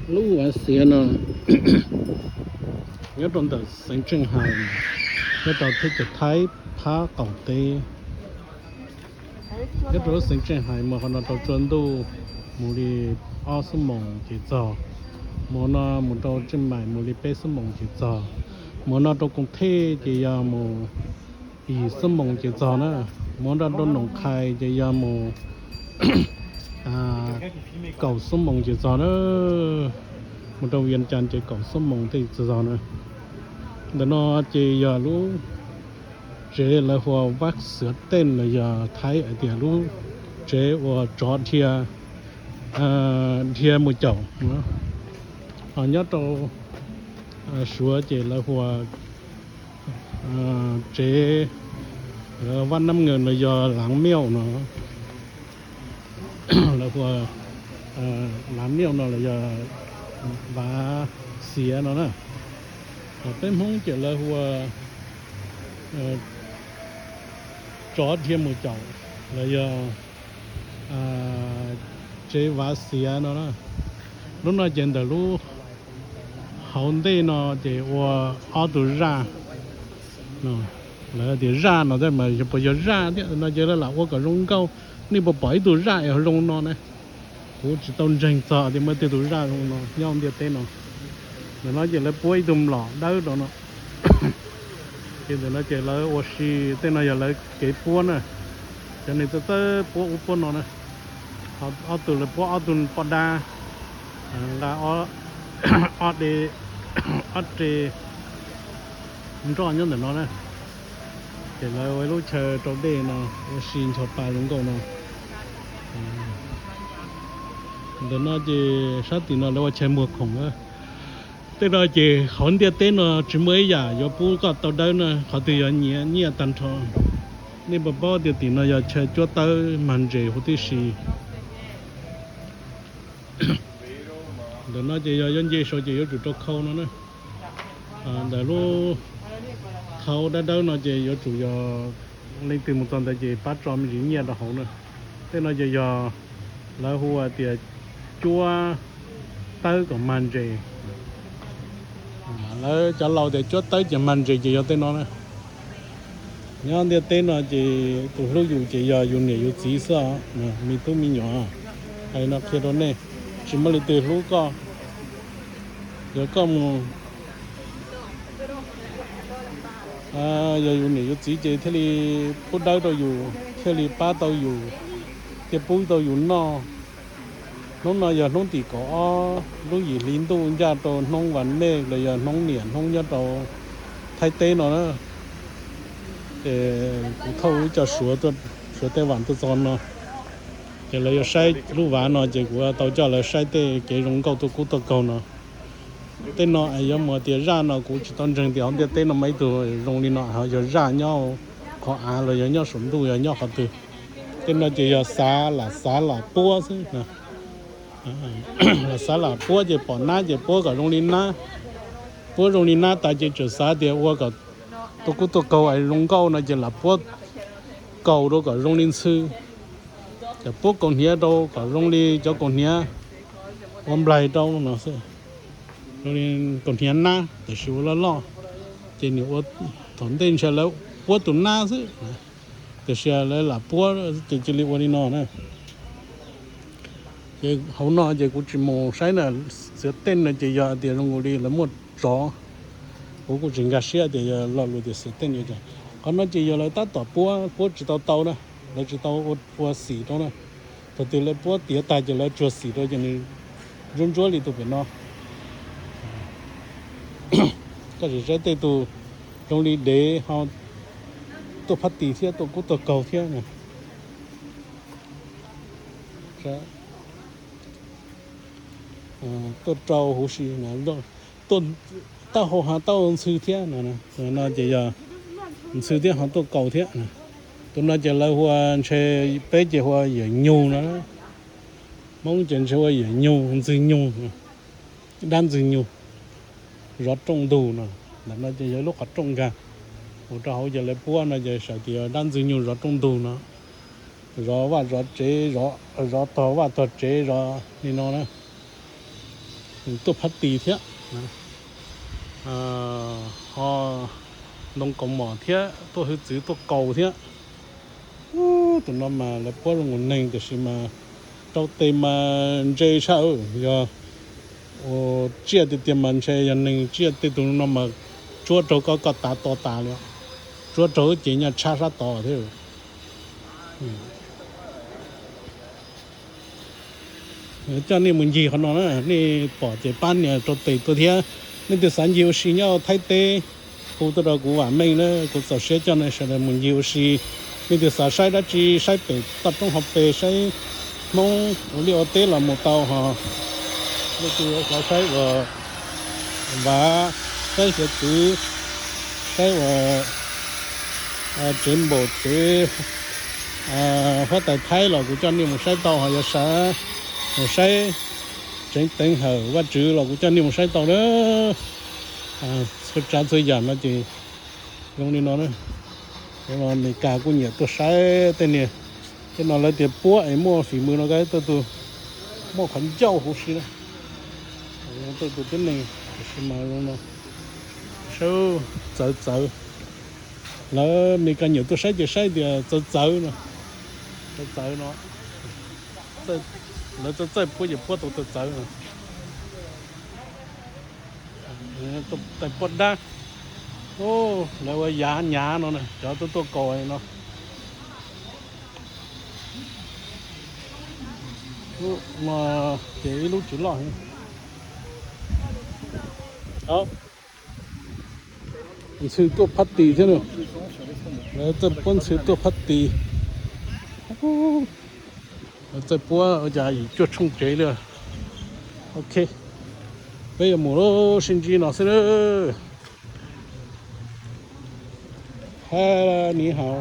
Lub vav xiav no nyob rau ntawm xeev Tseej Hais, nyob rau teb chaws Thaib phab qaum teb. Nyob rau lub xeev Tseej Hais mus qhov no rau Tsua Ntuj mus li ob xuab moos ces txog. Mus no mus rau Tseej Maim mus li peb xuab moos ces txog. Mus no rau Koos Thej ces yog mus ib xuab moos ces txog na. Mus no rau Noom Qhais ces yog mus kaum xuab moos ces txog na. Mus rau Vias Cas ces kaum xuab moos tej txog na. Ntawm no ces yog lub tsev lawv hu ua Vab Xiav Tej los yog Thaib hais tias lub tsev uas tsov dhia, dhia mus caum. Ho nyob rau Suav ces lawv hu ua tsev Vaj Nab Nkaws los yog Lav Miauj no. Lawv hu ua Lav Miauj no los yog Vav Xiav no na. Ho peb Hmoob ces lawv hu ua tsov dhia mus caum los yog tsev Vav Xiav no na. Lub no ces ntawm lub hauv ntej no ces ua ob tug zaj. Lawv tias zaj no mas puas yog zaj thiab no ces lawv lam ua kom zoo nkauj. Nej puas pom ib tug zaj es zoo no ne? Kuv tsis tau ntseeg txog tias muaj tej tug zaj zoo no nyob ntiaj teb no. Ntawm no ces lawv puab ib tug mlom dawb rau no. Ces ntawm no ces lawv ua si, tej no yog lawv kev puab na. Cov neeg txawj txawj puab ub puab no na. Ob tug lawv puab ob tug poj dab, nqa ob de, ob re nroj nyob ntawm no na. Ces lawv ua ib lub chaw rau dej no, ua si ncho pa zoo nkauj no. Ntawm no ces sab tim no lawv ua chaw muag khoom na. Tej no ces hauv ntiaj teb no tsis muaj ib yam yuav pub koj tau dawb na, qhov twg yuav nyiam nyiaj tag nrho. Nej puas paub tias tim no yog chaw cuab tawb mag ntses huv tib si. Ntawm no ces yog yuav nce saud ces yuav tsum rau khau no na. Ntawm lub thau dawb dawb no ces yuav tsum yog leej twg mus txog ntawd ces pab tso me ntsis nyiaj rau hauv na. Tej no ces yog lawv hu tias cuab tawb kom mag ntses. Lawv cov laus tias cuab tawb ces mag ntses ces yog tej no na. Nyob ntiaj teb no ces tus hlub yus ces yog yus niam yus txiv xwb os, me tub me nyuam. Hais no qhia rau nej, tsis muaj leej twg hlub koj. Yog koj mus, yog yus niam yus txiv ces thiaj li pub dawb rau yus, thiaj li pab tau yus, thiaj pub tau yus noj. Hnub no yog hnub tim kaum ob lub yim hli ntuj ncaj rau hnub vas mej los yog hnub niam hnub nyob rau Thaib teb no na. Ces kuv thauj ib co Suav, Suav Tej Vam tuaj txog no, ces lawv yuav saib lub vav no ces kuv tau coj lawv saib tej kev zoo nkauj tuaj kub tuaj kaug no. Tej no es yuav mus tias zaj no kuv tsis tau ntseeg tias hauv ntiaj teb no muaj ib tug zoo li no, yog zaj nyob qhov av los yog nyob saum ntuj yog nyob qhov twg. Tej no ces yog xav lam xav lam puab xwb. Lam xav lam puab ces pom nab ces puab kom zoo li nab. Puab zoo li nab tas ces tseem xav tias ua kom tuaj kub tuaj kaug es zoo nkauj no ces lam puab kaus rau kom zoo li ntxhw. Ces puab kaus hniav rau kom zoo li cov kaus hniav ua nplaig rau no xwb. Zoo li kaus hniav nab tiam sis ua loj loj, ces nws ua thaum ntej ntshe lawv puab tus nab xwb, tiam sis lawv lam puab ces cia li ua li no na. Ces hauv no ces kuv tsis mus saib na, xiav tej no ces yog tias zoo nkaus li lawv muaj tsov. Kuv kuj tsis nkag siab tias yog lo lus tias xiav tej no. Qhov no ces yog lawv tab tom puab, puab tsis tau tau na, lawv tsis tau ua xim rau na. Thaum twg lawv puab tiav tag ces lawv tsuag xim rau ces nws ntsuab ntsuab li tus pem no. Koj tsis saib tej tug zoo li dev ho tuaj phab tis thiab tuaj kub tuaj kaug thiab. Tuaj rau huv si, taub hau ho taub ntxhw thiab no. No ces yog ntxhw thiab ho tuaj kaus thiab. Tus no ces lawv hu ua, ntshe peb ces hu ua yawm nyug no. Hmoob ces ntshe ua yawm nyug, ntxwg nyug, dab ntxwg nyug, zov rooj ntug no. Ntawm no ces yog ib lub qhov rooj nkag. Mus rau hauv ces lawv puab no ces sawv tias dab ntxwg nyug zov rooj ntug no. Zov vaj zov tsev, zov tog vaj tog tsev, zov li no na. tuaj phab tis thiab, ho ntoo kaus mom thiab tuaj hwj txwv tuaj kaus thiab. Tus no mas lawv puab zoo nkaus neeg tiam sis mas rau tes mas ntse tshaj, yog tsiaj tiag tiag mas ntshe yog neeg tsiaj tej. Tus no mas tsuab raug koj koj tav to tas li, tsuab raug ces nyaj tshab sab tod thiab. Coj nej mus ncig qhov no na, nej pom ces pab nias rau tes tuaj thiab. Nej twg xav ncig ua si nyob Thaib teb, hu tuaj rau kuv Vam Meej na, kuv txaus siab coj nej sawv daws mus ncig ua si. Nej twg xav saib dab tsi saib pem toj roob hauv pes, saib Hmoob ua liaj ua teb los mus tau ho. Nej twg xav saib uas vav, saib hiav txwv, saib uas tsev npaum tsev huab tais Thaib los kuv coj nej mus saib tau ho. Yog xav mus saib tsev teev hawm Vajtswv los kuv coj nej mus saib tau na. Txhua tsav txhua yam no ces zoo li no. Cov no Amelikas kuj nyiam tuaj saib tej niag, tej no lawv tias puab es muaj fim mws no, tuaj tus muaj qhov ncauj huv si na. Tuaj tus tib neeg tiam sis mas zoo no, saib txawv txawv. Lawv Amelikas nyiam tuaj saib ces saib tias txawv txawv no, txawv txawv no. Lawv txawj txawj puab ces puab tau txawv txawv no. Tais puab dab, lawv ua yav nyav no, cov tuaj tuaj kaus no. Lub no ces ib lub tsis loj. Ntxhw tuaj phab tis thiab na. Lawv txawj puab ntxhw tuaj phab tis. Lawv txawj puab ua cas yim cuaj tshooj tsev li. Ok, peb yuav mus sib ntsib no xwb na. Ha, ni hao.